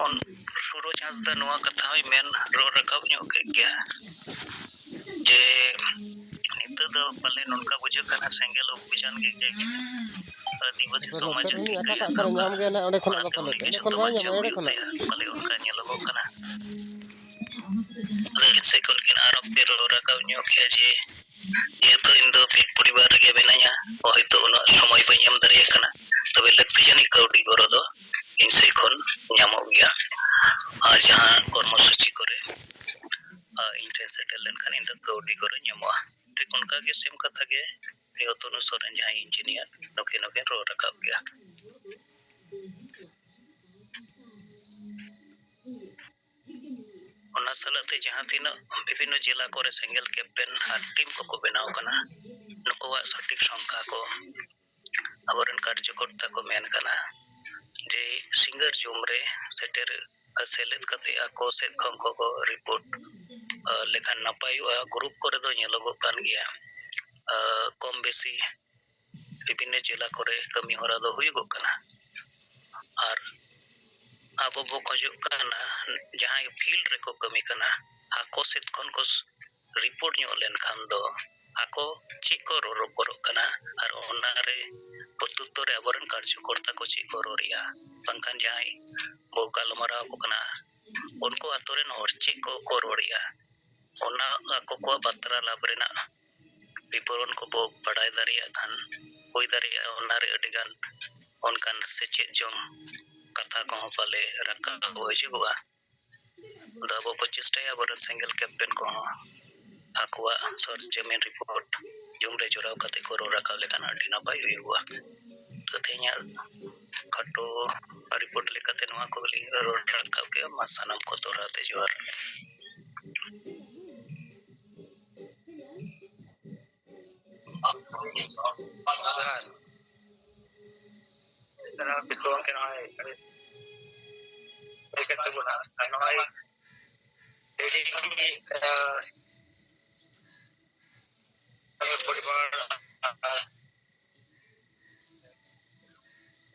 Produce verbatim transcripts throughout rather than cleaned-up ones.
ᱚᱱ-, ᱥᱩᱨᱚᱡᱽ ᱦᱟᱸᱥᱫᱟ ᱱᱚᱣᱟ ᱠᱟᱛᱷᱟ ᱦᱚᱸᱭ ᱢᱮᱱ ᱨᱚᱲ ᱨᱟᱠᱟᱵ ᱧᱚᱜ ᱠᱮᱫ ᱜᱮᱭᱟ ᱡᱮ ᱱᱤᱛᱚᱜ ᱫᱚ ᱯᱟᱞᱮ ᱱᱚᱝᱠᱟ ᱵᱩᱡᱷᱟᱹᱜ ᱠᱟᱱᱟ, ᱥᱮᱸᱜᱮᱞ ᱚᱵᱷᱤᱡᱟᱱ ᱜᱮ ᱟᱹᱫᱤᱵᱟᱹᱥᱤ ᱟᱫᱚ ᱥᱚᱢᱟᱡᱽ ᱱᱚᱛᱮ ᱨᱤᱱᱤᱡ ᱮᱴᱟᱜᱟᱜ ᱠᱚᱨᱮ ᱧᱟᱢ ᱜᱮᱭᱟ ᱱᱟᱜ, ᱚᱸᱰᱮ ᱠᱷᱚᱱᱟᱜ ᱚᱱᱟᱛᱮ ᱵᱟᱠᱚ ᱩᱱᱤ ᱞᱟᱹᱭ ᱜᱮ ᱠᱟᱜᱼᱟ᱾ ᱚᱸᱰᱮ ᱡᱚᱛᱚ ᱠᱷᱚᱱ ᱵᱟᱭ ᱵᱟᱧᱪᱟᱣ ᱧᱟᱢᱟ, ᱚᱸᱰᱮ ᱦᱩᱭᱩᱜ ᱠᱷᱚᱱᱟᱜ᱾ ᱛᱟᱭᱟ᱾ ᱯᱟᱞᱮ ᱚᱱᱠᱟ ᱧᱮᱞᱚᱜᱚᱜ ᱠᱟᱱᱟ᱾ ᱟᱫᱚ ᱪᱮᱫ ᱥᱮᱫ ᱠᱷᱚᱱ ᱠᱤᱱ ᱟᱨᱚ ᱯᱮ ᱨᱚᱲ ᱨᱟᱠᱟᱵ ᱧᱚᱜ ᱠᱮᱜᱼᱟ ᱡᱮ, ᱡᱮᱦᱮᱛᱩ ᱤᱧ ᱫᱚ ᱢᱤᱫ ᱯᱚᱨᱤᱵᱟᱨ ᱨᱮᱜᱮ ᱢᱮᱱᱟᱹᱧᱟ, ᱦᱚᱭᱛᱳ ᱩᱱᱟᱹᱜ ᱥᱚᱢᱚᱭ ᱵᱟᱹᱧ ᱮᱢ ᱫᱟᱲᱮᱭᱟᱜ ᱠᱟᱱᱟ, ᱛᱚᱵᱮ ᱞᱟᱹᱠᱛᱤ ᱡᱟᱹᱱᱤᱡ ᱠᱟᱹᱣᱰᱤ ᱜᱚᱲᱚ ᱫᱚ ᱤᱧ ᱥᱮᱫ ᱠᱷᱚᱱ ᱧᱟᱢᱚᱜ ᱜᱮᱭᱟ᱾ ᱟᱨ ᱡᱟᱦᱟᱸ ᱠᱚᱨᱢᱚ ᱥᱩᱪᱤ ᱠᱚᱨᱮ, ᱟᱨ ᱤᱧ ᱴᱷᱮᱱ ᱥᱮᱴᱮᱨ ᱞᱮᱱᱠᱷᱟᱱ ᱤᱧ ᱫᱚ ᱠᱟᱹᱣᱰᱤ ᱜᱚᱲᱚ ᱧᱟᱢᱚᱜᱼᱟ᱾ ᱴᱷᱤᱠ ᱚᱱᱠᱟ ᱜᱮ ᱥᱮᱢ ᱠᱟᱛᱷᱟ ᱜᱮ ᱩᱱᱤ ᱚᱛᱚᱱᱩ ᱥᱚᱨᱮᱱ ᱡᱟᱦᱟᱸᱭ ᱤᱧᱡᱤᱱᱤᱭᱟᱨ, ᱱᱩᱠᱤᱱ ᱦᱚᱸᱠᱤᱱ ᱨᱚᱲ ᱨᱟᱠᱟᱵ ᱜᱮᱭᱟ᱾ ᱚᱱᱟ ᱥᱟᱞᱟᱜ ᱛᱮ ᱡᱟᱦᱟᱸ ᱛᱤᱱᱟᱹᱜ ᱵᱤᱵᱷᱤᱱᱱᱚ ᱡᱮᱞᱟ ᱠᱚᱨᱮ ᱥᱮᱸᱜᱮᱞ ᱠᱮᱯᱴᱮᱱ ᱟᱨ ᱴᱤᱢ ᱠᱚᱠᱚ ᱵᱮᱱᱟᱣ ᱠᱟᱱᱟ, ᱱᱩᱠᱩᱣᱟᱜ ᱥᱚᱴᱷᱤᱠ ᱥᱚᱝᱠᱷᱟ ᱠᱚ ᱟᱵᱚᱨᱮᱱ ᱠᱟᱨᱡᱚᱠᱚᱨᱛᱟ ᱠᱚ ᱢᱮᱱ ᱠᱟᱱᱟ ᱡᱮ ᱥᱤᱸᱜᱟᱹᱨ ᱡᱚᱢ ᱨᱮ ᱥᱮᱴᱮᱨ ᱥᱮᱞᱮᱫ ᱠᱟᱛᱮ ᱟᱠᱚ ᱥᱮᱫ ᱠᱷᱚᱱ ᱠᱚ ᱨᱤᱯᱳᱨᱴ, ᱟ, ᱞᱮᱠᱷᱟᱱ ᱱᱟᱯᱟᱭᱚᱜᱼᱟ᱾ ᱜᱨᱩᱯ ᱠᱚᱨᱮ ᱫᱚ ᱧᱮᱞᱚᱜᱚᱜ ᱠᱟᱱ ᱜᱮᱭᱟ, ᱟ, ᱠᱚᱢ ᱵᱮᱥᱤ ᱵᱤᱵᱷᱤᱱᱱᱚ ᱡᱮᱞᱟ ᱠᱚᱨᱮ ᱠᱟᱹᱢᱤ ᱦᱚᱨᱟ ᱫᱚ ᱦᱩᱭᱩᱜᱚᱜ ᱠᱟᱱᱟ᱾ ᱟᱨ ᱟᱵᱚ ᱵᱚ ᱠᱷᱚᱡᱚᱜ ᱠᱟᱱᱟ ᱡᱟᱦᱟᱸᱭ ᱯᱷᱤᱞᱰ ᱨᱮᱠᱚ ᱠᱟᱹᱢᱤ ᱠᱟᱱᱟ, ᱟᱠᱚ ᱥᱮᱫ ᱠᱷᱚᱱ ᱠᱚ ᱨᱤᱯᱳᱨᱴ ᱧᱚᱜ ᱞᱮᱱᱠᱷᱟᱱ ᱫᱚ ᱟᱠᱚ ᱪᱮᱫ ᱠᱚ ᱨᱚᱨᱚᱯᱚᱨᱚᱜ ᱠᱟᱱᱟ ᱟᱨ ᱚᱱᱟ ᱨᱮ ᱯᱨᱚᱛᱩᱛᱛᱚᱨ ᱨᱮ ᱟᱵᱚᱨᱮᱱ ᱠᱟᱨᱡᱚᱠᱚᱨᱛᱟ ᱠᱚ ᱪᱮᱫ ᱠᱚ ᱨᱚᱲᱮᱜᱼᱟ, ᱵᱟᱝᱠᱷᱟᱱ ᱡᱟᱦᱟᱸᱭ ᱵᱚ ᱜᱟᱞᱢᱟᱨᱟᱣ ᱟᱠᱚ ᱠᱟᱱᱟ ᱩᱱᱠᱩ ᱟᱛᱳ ᱨᱮᱱ ᱦᱚᱲ ᱪᱮᱫ ᱠᱚᱠᱚ ᱨᱚᱲᱮᱜᱼᱟ, ᱚᱱᱟ ᱟᱠᱚ ᱠᱚᱣᱟᱜ ᱵᱟᱛᱨᱟ ᱞᱟᱵᱷ ᱨᱮᱱᱟᱜ ᱵᱤᱵᱚᱨᱚᱱ ᱠᱚᱵᱚ ᱵᱟᱰᱟᱭ ᱫᱟᱲᱮᱭᱟᱜ ᱠᱷᱟᱱ, ᱦᱩᱭ ᱫᱟᱲᱮᱭᱟᱜᱼᱟ ᱚᱱᱟᱨᱮ ᱟᱹᱰᱤᱜᱟᱱ ᱚᱱᱠᱟᱱ ᱥᱮᱪᱮᱫ ᱡᱚᱝ ᱠᱟᱛᱷᱟ ᱠᱚᱦᱚᱸ ᱯᱟᱞᱮ ᱨᱟᱠᱟᱵ ᱦᱤᱡᱩᱜᱚᱜᱼᱟ᱾ ᱟᱫᱚ ᱟᱵᱚ ᱵᱚ ᱪᱮᱥᱴᱟᱭᱟ ᱟᱵᱚᱨᱮᱱ ᱥᱮᱸᱜᱮᱞ ᱠᱮᱯᱴᱮᱱ ᱠᱚᱦᱚᱸ ᱟᱠᱚᱣᱟᱜ ᱥᱚᱨᱡᱚᱢᱤᱱ ᱨᱤᱯᱳᱨᱴ ᱡᱩᱢ ᱨᱮ ᱡᱚᱲᱟᱣ ᱠᱟᱛᱮ ᱠᱚ ᱨᱚᱲ ᱨᱟᱠᱟᱵ ᱞᱮᱠᱷᱟᱱ ᱟᱹᱰᱤ ᱱᱟᱯᱟᱭ ᱦᱩᱭᱩᱜᱚᱜᱼᱟ᱾ ᱛᱚ ᱛᱮᱦᱮᱧᱟᱜ ᱠᱷᱟᱴᱚ ᱨᱤᱯᱳᱨᱴ ᱞᱮᱠᱟᱛᱮ ᱱᱚᱣᱟ ᱠᱚᱞᱤᱧ ᱨᱚᱲ ᱨᱟᱠᱟᱵ ᱠᱮᱫᱼᱟ᱾ ᱢᱟ ᱥᱟᱱᱟᱢ ᱠᱚ ᱫᱚᱦᱲᱟ ᱛᱮ ᱡᱚᱦᱟᱨ᱾ ᱡᱚᱦᱟᱨ᱾ ᱥᱟᱱᱟᱢ ᱵᱤᱫᱽᱫᱟᱹ ᱜᱚᱢᱠᱮ ᱱᱚᱜᱼᱚᱭ ᱦᱮᱡ ᱠᱟᱛᱮ ᱵᱚᱱᱟ, ᱟᱨ ᱱᱚᱜᱼᱚᱭ ᱟᱹᱰᱤ, ᱟᱸ, ᱯᱚᱨᱤᱵᱟᱨ, ᱟᱨ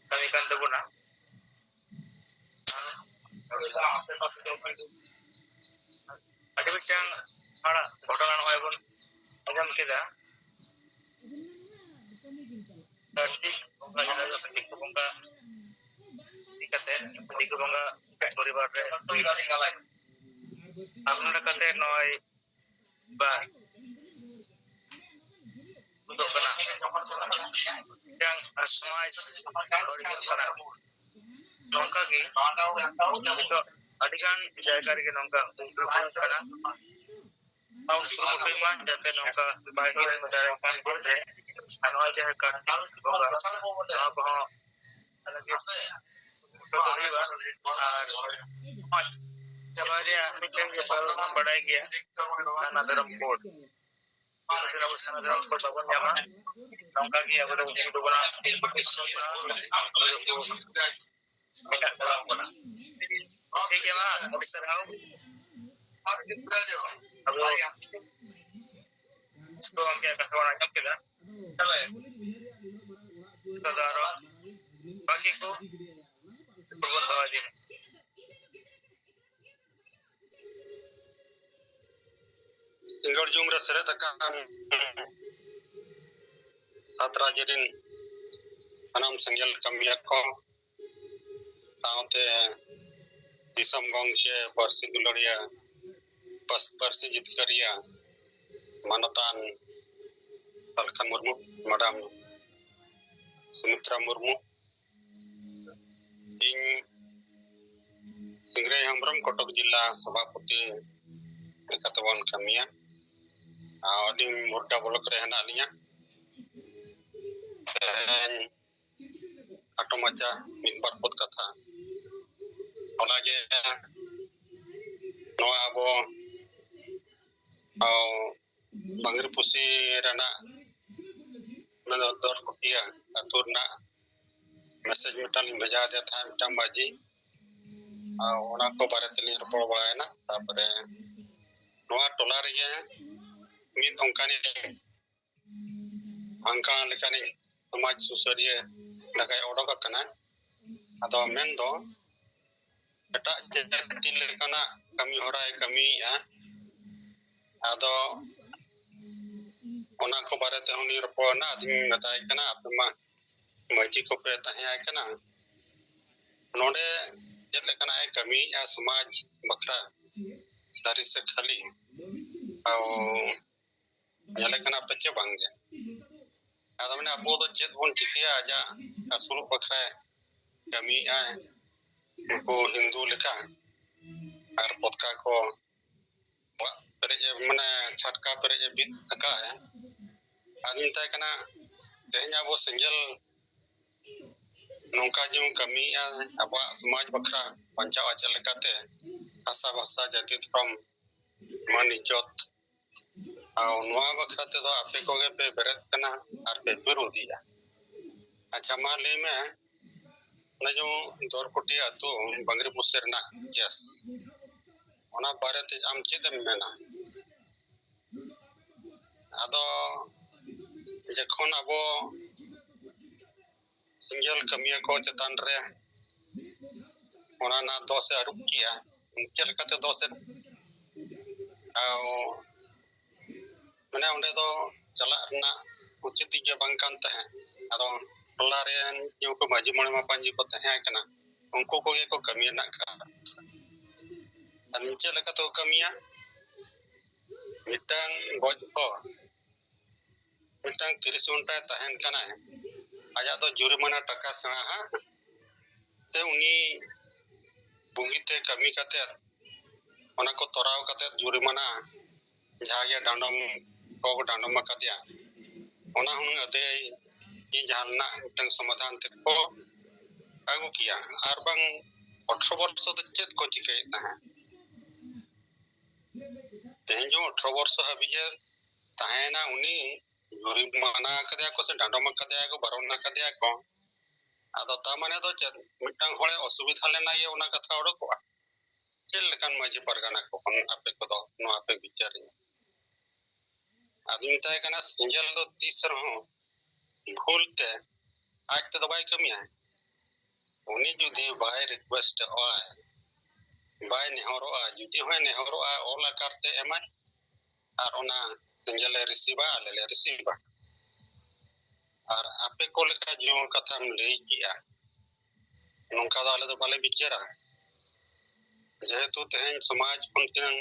ᱠᱟᱹᱢᱤ ᱠᱟᱱ ᱛᱟᱵᱚᱱᱟ᱾ ᱟᱹᱰᱤ ᱢᱤᱫᱴᱟᱝ ᱦᱟᱲᱟᱜ ᱜᱷᱚᱴᱚᱱᱟ ᱱᱚᱜᱼᱚᱭ ᱵᱚᱱ ᱟᱸᱡᱚᱢ ᱠᱮᱫᱟ᱾ ᱠᱟᱨᱛᱤᱠ ᱵᱚᱸᱜᱟ, ᱡᱟᱦᱟᱸ ᱫᱚ ᱠᱟᱨᱛᱤᱠ ᱵᱚᱸᱜᱟ ᱤᱫᱤ ᱠᱟᱛᱮ, ᱫᱤᱠᱩ ᱵᱚᱸᱜᱟ ᱯᱚᱨᱤᱵᱟᱨ ᱨᱮ ᱟᱨ ᱱᱚᱰᱮ ᱠᱟᱛᱮ ᱱᱚᱜᱼᱚᱭ ᱵᱟ ᱩᱫᱩᱜ ᱠᱟᱱᱟ, ᱢᱤᱫᱴᱟᱝ ᱥᱚᱢᱟᱡᱽ ᱵᱟᱹᱲᱤᱡᱚᱜ ᱠᱟᱱᱟ᱾ ᱱᱚᱝᱠᱟ ᱜᱮ ᱱᱤᱛᱚᱜ ᱟᱹᱰᱤ ᱜᱟᱱ ᱡᱟᱭᱜᱟ ᱨᱮᱜᱮ ᱱᱚᱝᱠᱟ ᱦᱩᱭᱩᱜ ᱠᱟᱱᱟ᱾ ᱟᱵᱚ ᱠᱩᱨᱩᱢᱩᱴᱩᱭ ᱢᱟ ᱡᱟᱛᱮ ᱱᱚᱝᱠᱟ ᱵᱟᱭ ᱦᱩᱭᱩᱜ ᱢᱟ ᱫᱟᱨᱟᱭ ᱠᱟᱱ ᱫᱤᱱ ᱨᱮ᱾ ᱟᱨ ᱱᱚᱜᱼᱚᱭ ᱡᱟᱦᱟᱸ ᱠᱟᱨᱛᱤᱠ ᱵᱚᱸᱜᱟ, ᱱᱚᱣᱟ ᱠᱚᱦᱚᱸ ᱠᱩᱨᱩᱢᱩᱴᱩ ᱫᱚ ᱦᱩᱭᱩᱜᱼᱟ᱾ ᱟᱨ ᱱᱚᱜᱼᱚᱭ ᱪᱟᱵᱟ ᱨᱮᱭᱟᱜ ᱢᱤᱫᱴᱮᱱ ᱜᱮ ᱵᱚᱱ ᱵᱟᱲᱟᱭ ᱜᱮᱭᱟ, ᱥᱟᱨᱱᱟ ᱫᱷᱚᱨᱚᱢ ᱠᱳᱰ᱾ ᱟᱵᱚ ᱥᱟᱨᱱᱟ ᱫᱷᱚᱨᱚᱢ ᱠᱳᱰ ᱵᱟᱵᱚᱱ ᱧᱟᱢᱟ, ᱱᱚᱝᱠᱟ ᱜᱮ ᱟᱵᱚ ᱫᱚ ᱦᱤᱱᱫᱩ ᱵᱚᱱᱟ ᱢᱮᱱᱟᱜ ᱛᱟᱵᱚᱱ ᱠᱟᱱᱟ᱾ ᱴᱷᱤᱠ ᱜᱮᱭᱟ, ᱢᱟ ᱟᱹᱰᱤ ᱥᱟᱨᱦᱟᱣ᱾ ᱟᱵᱚ ᱜᱚᱢᱠᱮ ᱠᱟᱛᱷᱟ ᱵᱚᱱ ᱟᱸᱡᱚᱢ ᱠᱮᱫᱟ᱾ ᱱᱤᱛᱚᱜ ᱫᱚ ᱟᱨᱚ ᱵᱟᱹᱜᱤ ᱠᱚ ᱵᱚᱱ ᱫᱚᱦᱚ ᱤᱫᱤ ᱢᱟ᱾ ᱥᱤᱸᱜᱟᱹᱲ ᱡᱩᱢ ᱨᱮ ᱥᱮᱞᱮᱫ ᱟᱠᱟᱱ ᱥᱟᱛ ᱨᱟᱡᱽ ᱨᱤᱱ ᱥᱟᱱᱟᱢ ᱥᱮᱸᱜᱮᱞ ᱠᱟᱹᱢᱤᱭᱟᱹ ᱠᱚ ᱥᱟᱶᱛᱮ ᱫᱤᱥᱚᱢ ᱜᱚᱢᱠᱮ, ᱯᱟᱹᱨᱥᱤ ᱫᱩᱞᱟᱹᱲᱤᱭᱟᱹ, ᱯᱟᱹᱨᱥᱤ ᱡᱤᱛᱠᱟᱹᱨᱤᱭᱟᱹ ᱢᱟᱱᱚᱛᱟᱱ ᱥᱟᱞᱠᱷᱟᱱ ᱢᱩᱨᱢᱩ, ᱢᱮᱰᱟᱢ ᱥᱩᱢᱤᱛᱨᱟ ᱢᱩᱨᱢᱩ, ᱤᱧ ᱥᱤᱝᱨᱟᱹᱭ ᱦᱮᱢᱵᱨᱚᱢ, ᱠᱚᱴᱚᱠ ᱡᱤᱞᱟ ᱥᱚᱵᱷᱟᱯᱚᱛᱤ ᱞᱮᱠᱟᱛᱮ ᱵᱚᱱ ᱠᱟᱹᱢᱤᱭᱟ᱾ ᱟᱨ ᱟᱹᱞᱤᱧ ᱢᱳᱨᱰᱟ ᱵᱞᱚᱠ ᱨᱮ ᱦᱮᱱᱟᱜ ᱞᱤᱧᱟ᱾ ᱛᱮᱦᱮᱧ ᱠᱷᱟᱴᱚ ᱢᱟᱪᱷᱟ ᱢᱤᱫ ᱵᱟᱨ ᱯᱚᱫ ᱠᱟᱛᱷᱟ᱾ ᱚᱱᱟᱜᱮ ᱱᱚᱣᱟ ᱟᱵᱚ, ᱟᱵᱚ ᱵᱟᱝᱨᱤ ᱯᱩᱥᱤ ᱨᱮᱱᱟᱜ ᱚᱱᱟ ᱫᱚ ᱫᱚᱨᱠᱚᱴᱤᱭᱟ ᱟᱹᱛᱩ ᱨᱮᱱᱟᱜ ᱢᱮᱥᱮᱡᱽ ᱢᱤᱫᱴᱟᱝ ᱞᱤᱧ ᱵᱷᱮᱡᱟ ᱟᱫᱮ ᱛᱟᱦᱮᱸᱫ ᱢᱤᱫᱴᱟᱝ ᱢᱟᱹᱡᱷᱤ᱾ ᱟᱨ ᱚᱱᱟ ᱠᱚ ᱵᱟᱨᱮ ᱛᱮᱞᱤᱧ ᱨᱚᱯᱚᱲ ᱵᱟᱲᱟᱭᱮᱱᱟ᱾ ᱛᱟᱨᱯᱚᱨᱮ ᱱᱚᱣᱟ ᱴᱚᱞᱟ ᱨᱮᱜᱮ ᱢᱤᱫ ᱚᱱᱠᱟᱱᱤᱡ ᱚᱱᱠᱟ ᱞᱮᱠᱟᱱᱤᱡ ᱥᱚᱢᱟᱡᱽ ᱥᱩᱥᱟᱹᱨᱤᱭᱟᱹ ᱞᱮᱠᱟᱭ ᱚᱰᱚᱠ ᱟᱠᱟᱱᱟ᱾ ᱟᱫᱚ ᱢᱮᱱᱫᱚ ᱮᱴᱟᱜ ᱡᱟᱹᱛᱤ ᱞᱮᱠᱟᱱᱟᱜ ᱠᱟᱹᱢᱤ ᱦᱚᱨᱟᱭ ᱠᱟᱹᱢᱤᱭᱮᱫᱼᱟ᱾ ᱟᱫᱚ ᱚᱱᱟ ᱠᱚ ᱵᱟᱨᱮ ᱛᱮᱦᱚᱸ ᱞᱤᱧ ᱨᱚᱯᱚᱲ ᱮᱱᱟ᱾ ᱟᱫᱚᱧ ᱢᱮᱛᱟᱭ ᱠᱟᱱᱟ, ᱟᱯᱮ ᱢᱟ ᱢᱟᱹᱡᱷᱤ ᱠᱚᱯᱮ ᱛᱟᱦᱮᱸ ᱠᱟᱱᱟ, ᱱᱚᱰᱮ ᱪᱮᱫ ᱞᱮᱠᱟᱱᱟᱜ ᱮ ᱠᱟᱹᱢᱤᱭᱮᱫᱼᱟ ᱥᱚᱢᱟᱡᱽ ᱵᱟᱠᱷᱨᱟ, ᱥᱟᱹᱨᱤ ᱥᱮ ᱠᱷᱟᱹᱞᱤ? ᱟᱨ ᱧᱮᱞᱮ ᱠᱟᱱᱟ ᱯᱮ ᱪᱮ ᱵᱟᱝ ᱜᱮ? ᱟᱫᱚ ᱢᱮᱱᱟ, ᱟᱵᱚ ᱫᱚ ᱪᱮᱫ ᱵᱚᱱ ᱪᱤᱠᱟᱹᱭᱟ, ᱟᱡᱟᱜ ᱟᱹᱥᱩᱞᱚᱜ ᱵᱟᱠᱷᱨᱟ ᱠᱟᱹᱢᱤᱭᱮᱫᱼᱟᱭ᱾ ᱱᱩᱠᱩ ᱦᱤᱱᱫᱩ ᱞᱮᱠᱟ ᱟᱨ ᱯᱚᱛᱠᱟ ᱠᱚ ᱚᱲᱟᱜ ᱯᱮᱨᱮᱡ ᱮ, ᱢᱟᱱᱮ ᱪᱷᱟᱴᱠᱟ ᱯᱮᱨᱮᱡ ᱮ ᱵᱤᱫ ᱟᱠᱟᱫᱼᱟ᱾ ᱟᱫᱚᱧ ᱢᱮᱛᱟᱭ ᱠᱟᱱᱟ, ᱛᱮᱦᱮᱧ ᱟᱵᱚ ᱥᱮᱸᱜᱮᱞ ᱱᱚᱝᱠᱟ ᱧᱩ ᱠᱟᱹᱢᱤᱭᱮᱫᱼᱟ ᱟᱵᱚᱣᱟᱜ ᱥᱚᱢᱟᱡᱽ ᱵᱟᱠᱷᱨᱟ ᱵᱟᱧᱪᱟᱣ ᱪᱮᱫ ᱞᱮᱠᱟᱛᱮ ᱦᱟᱥᱟ ᱵᱷᱟᱥᱟ ᱡᱟᱹᱛᱤ ᱫᱷᱚᱨᱚᱢ ᱢᱟᱹᱱ ᱤᱡᱽᱡᱚᱛ ᱟᱨ ᱱᱚᱣᱟ ᱵᱟᱠᱷᱨᱟ ᱛᱮᱫᱚ ᱟᱯᱮ ᱠᱚᱜᱮ ᱯᱮ ᱵᱮᱨᱮᱫ ᱠᱟᱱᱟ ᱟᱨ ᱯᱮ ᱵᱤᱨᱳᱫᱷᱤᱭᱟ᱾ ᱟᱪᱪᱷᱟ, ᱢᱟ ᱞᱟᱹᱭ ᱢᱮ, ᱚᱱᱮ ᱡᱮᱢᱚᱱ ᱫᱚᱨᱠᱚᱴᱤ ᱟᱹᱛᱩ ᱵᱟᱝᱨᱤ ᱯᱩᱥᱤ ᱨᱮᱱᱟᱜ ᱠᱮᱥ, ᱚᱱᱟ ᱵᱟᱨᱮᱛᱮ ᱟᱢ ᱪᱮᱫ ᱮᱢ ᱢᱮᱱᱟ? ᱟᱫᱚ ᱡᱚᱠᱷᱚᱱ ᱟᱵᱚ ᱥᱮᱸᱜᱮᱞ ᱠᱟᱹᱢᱤᱭᱟᱹ ᱠᱚ ᱪᱮᱛᱟᱱ ᱨᱮ ᱚᱱᱟ ᱨᱮᱱᱟᱜ ᱫᱚᱥ ᱮ ᱟᱹᱨᱩᱵ ᱠᱮᱜᱼᱟ, ᱪᱮᱫ ᱞᱮᱠᱟᱛᱮ ᱫᱚᱥ ᱮ, ᱟᱨ ᱢᱟᱱᱮ ᱚᱸᱰᱮ ᱫᱚ ᱪᱟᱞᱟᱜ ᱨᱮᱱᱟᱜ ᱩᱪᱤᱛ ᱜᱮ ᱵᱟᱝ ᱠᱟᱱ ᱛᱟᱦᱮᱸᱫ᱾ ᱟᱫᱚ ᱴᱚᱞᱟ ᱨᱮᱱ ᱡᱮᱦᱮᱛᱩ ᱢᱟᱹᱡᱷᱤ ᱢᱚᱬᱮ ᱢᱟᱯᱟᱧᱡᱤ ᱠᱚ ᱛᱟᱦᱮᱸ ᱠᱟᱱᱟ, ᱩᱱᱠᱩ ᱠᱚᱜᱮ ᱠᱚ ᱠᱟᱹᱢᱤ ᱨᱮᱱᱟᱜ ᱠᱟᱱ᱾ ᱟᱫᱚ ᱪᱮᱫ ᱞᱮᱠᱟ ᱛᱮᱠᱚ ᱠᱟᱹᱢᱤᱭᱟ? ᱢᱤᱫᱴᱟᱝ ᱜᱚᱡ ᱦᱚᱲ ᱢᱤᱫᱴᱟᱝ ᱛᱤᱨᱤᱥ ᱜᱷᱚᱱᱴᱟᱭ ᱛᱟᱦᱮᱱ ᱠᱟᱱᱟᱭ, ᱟᱡᱟᱜ ᱫᱚ ᱡᱩᱨᱤᱢᱟᱱᱟ ᱴᱟᱠᱟ ᱥᱮᱬᱟ ᱦᱟᱸᱜ, ᱥᱮ ᱩᱱᱤ ᱵᱩᱜᱤᱛᱮ ᱠᱟᱹᱢᱤ ᱠᱟᱛᱮ ᱚᱱᱟ ᱠᱚ ᱛᱚᱨᱟᱣ ᱠᱟᱛᱮ ᱡᱩᱨᱤᱢᱟᱱᱟ ᱡᱟᱦᱟᱸ ᱜᱮ ᱰᱟᱸᱰᱚᱢ ᱠᱚ ᱰᱟᱸᱰᱚᱢ ᱟᱠᱟᱫᱮᱭᱟ, ᱚᱱᱟ ᱦᱩᱱᱟᱹᱝ ᱟᱹᱫᱟᱹᱭ ᱡᱟᱦᱟᱸ ᱨᱮᱱᱟᱜ ᱢᱤᱫᱴᱟᱝ ᱥᱚᱢᱟᱫᱷᱟᱱ ᱛᱮᱠᱚ ᱟᱹᱜᱩ ᱠᱮᱭᱟ᱾ ᱟᱨ ᱵᱟᱝ ᱟᱴᱷᱨᱚ ᱵᱚᱨᱥᱚ ᱫᱚ ᱪᱮᱫ ᱠᱚ ᱪᱤᱠᱟᱹᱭᱮᱫ ᱛᱟᱦᱮᱸᱫ? ᱛᱮᱦᱮᱧ ᱡᱮ ᱟᱴᱷᱨᱚ ᱵᱚᱨᱥᱚ ᱦᱟᱹᱵᱤᱡ ᱮ ᱛᱟᱦᱮᱸᱭᱮᱱᱟ, ᱩᱱᱤ ᱡᱩᱨᱤᱢᱟᱱᱟ ᱟᱠᱟᱫᱮᱭᱟ ᱠᱚ ᱥᱮ ᱰᱟᱸᱰᱚᱢ ᱟᱠᱟᱫᱮᱭᱟ ᱠᱚ, ᱵᱟᱨᱚᱱ ᱟᱠᱟᱫᱮᱭᱟ ᱠᱚ, ᱟᱫᱚ ᱛᱟ ᱢᱟᱱᱮ ᱫᱚ ᱪᱮᱫ? ᱢᱤᱫᱴᱟᱝ ᱦᱚᱲᱮ ᱚᱥᱩᱵᱤᱫᱷᱟ ᱞᱮᱱᱟ, ᱤᱭᱟᱹ, ᱚᱱᱟ ᱠᱟᱛᱷᱟ ᱚᱰᱚᱠᱚᱜᱼᱟ? ᱪᱮᱫ ᱞᱮᱠᱟᱱ ᱢᱟᱹᱡᱷᱤ ᱯᱟᱨᱜᱟᱱᱟ ᱠᱚ ᱠᱟᱱᱟ ᱟᱯᱮ ᱠᱚᱫᱚ? ᱱᱚᱣᱟ ᱯᱮ ᱵᱤᱪᱟᱹᱨᱮᱜᱼᱟ᱾ ᱟᱫᱚᱧ ᱢᱮᱛᱟᱭ ᱠᱟᱱᱟ, ᱥᱮᱸᱜᱮᱞ ᱫᱚ ᱛᱤᱥ ᱨᱮᱦᱚᱸ ᱵᱷᱩᱞ ᱛᱮ ᱟᱡ ᱛᱮᱫᱚ ᱵᱟᱭ ᱠᱟᱹᱢᱤᱭᱟ᱾ ᱩᱱᱤ ᱡᱩᱫᱤ ᱵᱟᱭ ᱨᱤᱠᱩᱭᱮᱥᱴᱚᱜᱼᱟᱭ, ᱵᱟᱭ ᱱᱮᱦᱚᱨᱚᱜᱼᱟ᱾ ᱡᱩᱫᱤ ᱦᱚᱸᱭ ᱱᱮᱦᱚᱨᱚᱜᱼᱟ, ᱚᱞ ᱟᱠᱟᱨ ᱛᱮ ᱮᱢᱟᱭ, ᱟᱨ ᱚᱱᱟ ᱥᱮᱸᱜᱮᱞ ᱞᱮ ᱨᱤᱥᱤᱵᱟ, ᱟᱞᱮ ᱞᱮ ᱨᱤᱥᱤᱵᱟ᱾ ᱟᱨ ᱟᱯᱮ ᱠᱚ ᱞᱮᱠᱟ ᱡᱮᱢᱚᱱ ᱠᱟᱛᱷᱟᱢ ᱞᱟᱹᱭ ᱠᱮᱜᱼᱟ, ᱱᱚᱝᱠᱟ ᱫᱚ ᱟᱞᱮ ᱫᱚ ᱵᱟᱞᱮ ᱵᱤᱪᱟᱹᱨᱟ᱾ ᱡᱮᱦᱮᱛᱩ ᱛᱮᱦᱮᱧ ᱥᱚᱢᱟᱡᱽ ᱠᱷᱚᱱ ᱛᱤᱱᱟᱹᱝ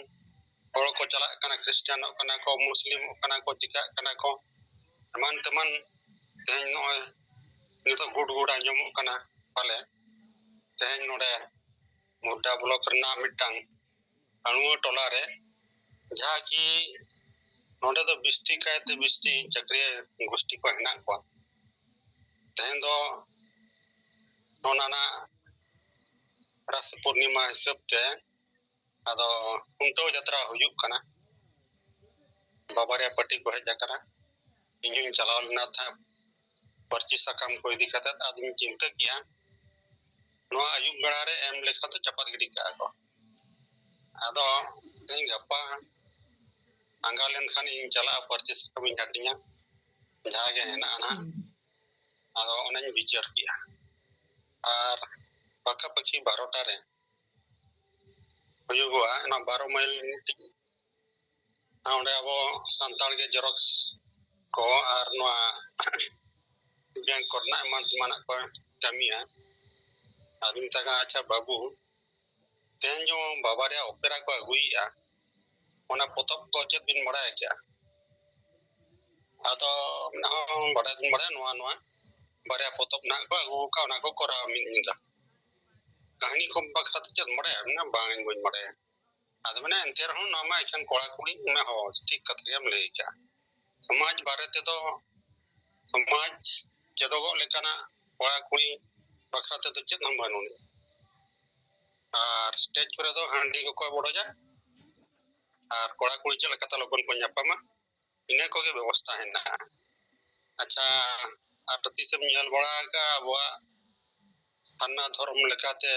ᱦᱚᱲ ᱠᱚ ᱪᱟᱞᱟᱜ ᱠᱟᱱᱟ, ᱠᱷᱨᱤᱥᱴᱟᱱᱚᱜ ᱠᱟᱱᱟ ᱠᱚ, ᱢᱩᱥᱞᱤᱢᱚᱜ ᱠᱟᱱᱟ ᱠᱚ, ᱪᱤᱠᱟᱹᱜ ᱠᱟᱱᱟ ᱠᱚ, ᱮᱢᱟᱱ ᱛᱮᱢᱟᱱ᱾ ᱛᱮᱦᱮᱧ ᱱᱚᱜᱼᱚᱭ ᱱᱤᱛᱚᱜ ᱜᱩᱰ ᱜᱩᱰ ᱟᱸᱡᱚᱢᱚᱜ ᱠᱟᱱᱟ, ᱯᱟᱞᱮ ᱛᱮᱦᱮᱧ ᱱᱚᱰᱮ ᱢᱩᱰᱰᱟ ᱵᱞᱚᱠ ᱨᱮᱱᱟᱜ ᱢᱤᱫᱴᱟᱝ ᱟᱹᱲᱩᱣᱟᱹ ᱴᱚᱞᱟ ᱨᱮ, ᱡᱟᱦᱟᱸ ᱠᱤ ᱱᱚᱰᱮ ᱫᱚ ᱵᱤᱥᱛᱤ ᱠᱟᱭᱛᱮ ᱵᱤᱥᱛᱤ ᱪᱟᱹᱠᱨᱤᱭᱟᱹ ᱜᱳᱥᱴᱤ ᱠᱚ ᱦᱮᱱᱟᱜ ᱠᱚᱣᱟ᱾ ᱛᱮᱦᱮᱧ ᱫᱚ ᱚᱱᱟ ᱨᱮᱱᱟᱜ ᱨᱟᱥ ᱯᱩᱨᱱᱤᱢᱟ ᱦᱤᱥᱟᱹᱵ ᱛᱮ ᱟᱫᱚ ᱠᱷᱩᱱᱴᱟᱹᱣ ᱡᱟᱛᱨᱟ ᱦᱩᱭᱩᱜ ᱠᱟᱱᱟ᱾ ᱵᱟᱵᱟᱨᱮ ᱯᱟᱹᱴᱤ ᱠᱚ ᱦᱮᱡ ᱟᱠᱟᱱᱟ᱾ ᱤᱧ ᱦᱚᱧ ᱪᱟᱞᱟᱣ ᱞᱮᱱᱟ ᱛᱟᱦᱮᱸᱫ ᱯᱟᱹᱨᱪᱤ ᱥᱟᱠᱟᱢ ᱠᱚ ᱤᱫᱤ ᱠᱟᱛᱮᱫ᱾ ᱟᱫᱚᱧ ᱪᱤᱱᱛᱟᱹ ᱠᱮᱜᱼᱟ, ᱱᱚᱣᱟ ᱟᱹᱭᱩᱵ ᱵᱮᱲᱟ ᱨᱮ ᱮᱢ ᱞᱮᱠᱷᱟᱱ ᱫᱚ ᱪᱟᱯᱟᱫ ᱜᱤᱰᱤ ᱠᱟᱜᱼᱟ ᱠᱚ᱾ ᱟᱫᱚ ᱤᱧ ᱜᱟᱯᱟ ᱟᱸᱜᱟ ᱞᱮᱱᱠᱷᱟᱱ ᱤᱧ ᱪᱟᱞᱟᱜᱼᱟ, ᱯᱟᱹᱨᱪᱤ ᱥᱟᱠᱟᱢ ᱤᱧ ᱦᱟᱹᱴᱤᱧᱟ, ᱡᱟᱦᱟᱸ ᱜᱮ ᱦᱮᱱᱟᱜᱼᱟ ᱱᱟᱦᱟᱜ᱾ ᱟᱫᱚ ᱚᱱᱟᱧ ᱵᱤᱪᱟᱹᱨ ᱠᱮᱜᱼᱟ᱾ ᱟᱨ ᱯᱟᱠᱟᱯᱟᱠᱤ ᱵᱟᱨᱚᱴᱟ ᱨᱮ ᱦᱩᱭᱩᱜᱚᱜᱼᱟ, ᱚᱱᱟ ᱵᱟᱨᱚ ᱢᱟᱭᱤᱞ ᱢᱤᱫᱴᱤᱡ᱾ ᱚᱸᱰᱮ ᱟᱵᱚ ᱥᱟᱱᱛᱟᱲ ᱜᱮ ᱡᱮᱨᱚᱠᱥ ᱠᱚ ᱟᱨ ᱱᱚᱣᱟ ᱵᱮᱝᱠ ᱠᱚᱨᱮᱱᱟᱜ ᱮᱢᱟᱱ ᱛᱮᱢᱟᱱᱟᱜ ᱠᱚ ᱠᱟᱹᱢᱤᱭᱟ᱾ ᱟᱫᱚᱧ ᱢᱮᱛᱟᱭ ᱠᱟᱱᱟ, "ᱟᱪᱪᱷᱟ ᱵᱟᱹᱵᱩ, ᱛᱮᱦᱮᱧ ᱡᱮᱢᱚᱱ ᱵᱟᱵᱟ ᱨᱮᱭᱟᱜ ᱚᱯᱮᱨᱟ ᱠᱚ ᱟᱹᱜᱩᱭᱮᱫᱼᱟ, ᱚᱱᱟ ᱯᱚᱛᱚᱵ ᱠᱚ ᱪᱮᱫ ᱵᱤᱱ ᱵᱟᱲᱟᱭ ᱠᱮᱜᱼᱟ?" ᱟᱫᱚ ᱢᱮᱱᱟ, "ᱦᱚᱸ, ᱵᱟᱲᱟᱭ ᱫᱚᱧ ᱵᱟᱲᱟᱭᱟ, ᱱᱚᱣᱟ ᱱᱚᱣᱟ ᱵᱟᱨᱭᱟ ᱯᱚᱛᱚᱵ ᱱᱟᱦᱟᱜ ᱠᱚ ᱟᱹᱜᱩ ᱟᱠᱟᱫ, ᱚᱱᱟ ᱠᱚ ᱠᱚᱨᱟᱣ ᱢᱤᱫ ᱧᱤᱫᱟᱹ᱾ ᱠᱟᱹᱦᱱᱤ ᱠᱚ ᱵᱟᱠᱷᱨᱟ ᱛᱮ ᱪᱮᱫ ᱮᱢ ᱵᱟᱲᱟᱭᱟ?" ᱢᱮᱱᱟ, "ᱵᱟᱝ, ᱤᱧ ᱵᱟᱹᱧ ᱵᱟᱲᱟᱭᱟ᱾" ᱟᱫᱚ ᱢᱮᱱᱟ, "ᱮᱱᱛᱮ ᱨᱮᱦᱚᱸ ᱱᱚᱣᱟ ᱢᱟ ᱮᱠᱷᱮᱱ ᱠᱚᱲᱟ ᱠᱩᱲᱤ", ᱢᱮᱱᱟ, "ᱦᱚᱸ, ᱴᱷᱤᱠ ᱠᱟᱛᱷᱟ ᱜᱮᱢ ᱞᱟᱹᱭ ᱠᱟᱜᱼᱟ᱾ ᱥᱚᱢᱟᱡᱽ ᱵᱟᱨᱮ ᱛᱮᱫᱚ, ᱥᱚᱢᱟᱡᱽ ᱪᱮᱫᱚᱜᱚᱜ ᱞᱮᱠᱟᱱᱟᱜ ᱠᱚᱲᱟ ᱠᱩᱲᱤ ᱵᱟᱠᱷᱨᱟ ᱛᱮᱫᱚ ᱪᱮᱫ ᱦᱚᱸ ᱵᱟᱹᱱᱩᱜ᱾ ᱟᱨ ᱥᱴᱮᱡᱽ ᱠᱚᱨᱮ ᱫᱚ ᱦᱟᱺᱰᱤ ᱠᱚᱠᱚ ᱵᱚᱰᱚᱡᱟ, ᱟᱨ ᱠᱚᱲᱟ ᱠᱩᱲᱤ ᱪᱮᱫ ᱞᱮᱠᱟᱛᱮ ᱞᱚᱜᱚᱱ ᱠᱚ ᱧᱟᱯᱟᱢᱟ, ᱤᱱᱟᱹ ᱠᱚᱜᱮ ᱵᱮᱵᱚᱥᱛᱷᱟ ᱦᱮᱱᱟᱜᱼᱟ᱾ ᱟᱪᱪᱷᱟ, ᱟᱨ ᱛᱤᱥᱮᱢ ᱧᱮᱞ ᱵᱟᱲᱟ ᱟᱠᱟᱫᱼᱟ ᱟᱵᱚᱣᱟᱜ ᱥᱟᱨᱱᱟ ᱫᱷᱚᱨᱚᱢ ᱞᱮᱠᱟᱛᱮ